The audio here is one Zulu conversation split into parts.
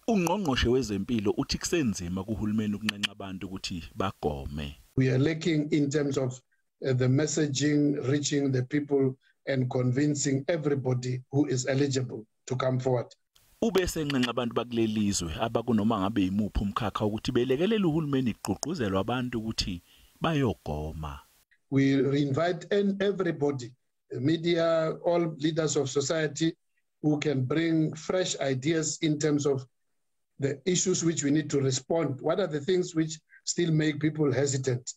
Ungqongqoshe wezempilo uthi kusenzima kuhulumeni ukunxenxa abantu ukuthi bagome. We are lacking in terms of the messaging reaching the people and convincing everybody who is eligible to come forward. Ubese enxenxa abantu bakulelizwe abakunoma ngabe yimuphi umkhakha ukuthi belekelele uhulumeni kugqugquzelwa abantu ukuthi bayogoma. We invite everybody, the media, all leaders of society who can bring fresh ideas in terms of the issues which we need to respond. What are the things which still make people hesitant?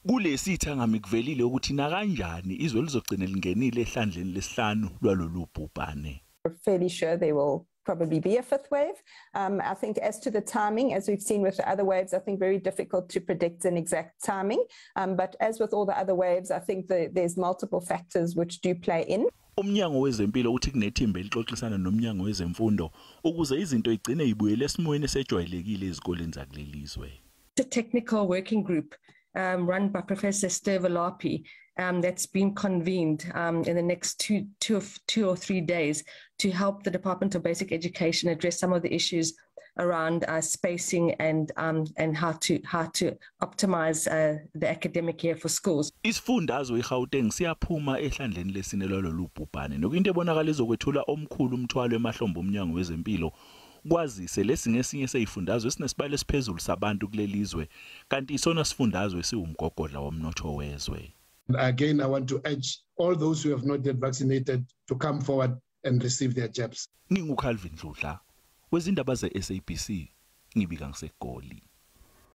Kulesi ithangami kuvelile ukuthi nakanjani izwe lizogcina lingenile ehlandleni lesihlanu lwalolu bhubhane. We're fairly sure there will probably be a fifth wave. I think as to the timing, as we've seen with the other waves, I think very difficult to predict an exact timing. But as with all the other waves, I think there's multiple factors which do play in. Umnyango wezempilo uthi kunethimba elixoxisana nomnyango wezemfundo ukuze izinto igcine ibuyele esimweni esejwayelekile ezikoleni zakulelizwe. It's a technical working group run by Professor Stervalapi that's been convened in the next 2 or 3 days to help the Department of Basic Education address some of the issues around spacing and how to optimize the academic year for schools. Isifundazwe iGauteng siyaphuma ehlandleni lesine lwalolu bhubhane, nokuyinto ebonakala izokwethula omkhulu umthwalo emahlombe omnyango wezempilo, kwazise lesi ngesinye sezifundazwe esinesibalo esiphezulu sabantu kulelizwe, kanti isona sifundazwe esiwumgogodla womnotho wezwe. Again, I want to urge all those who have not yet vaccinated to come forward and receive their jabs. NginguCalvin Dludla wezindaba ze-SABC, ngibika ngiseGoli.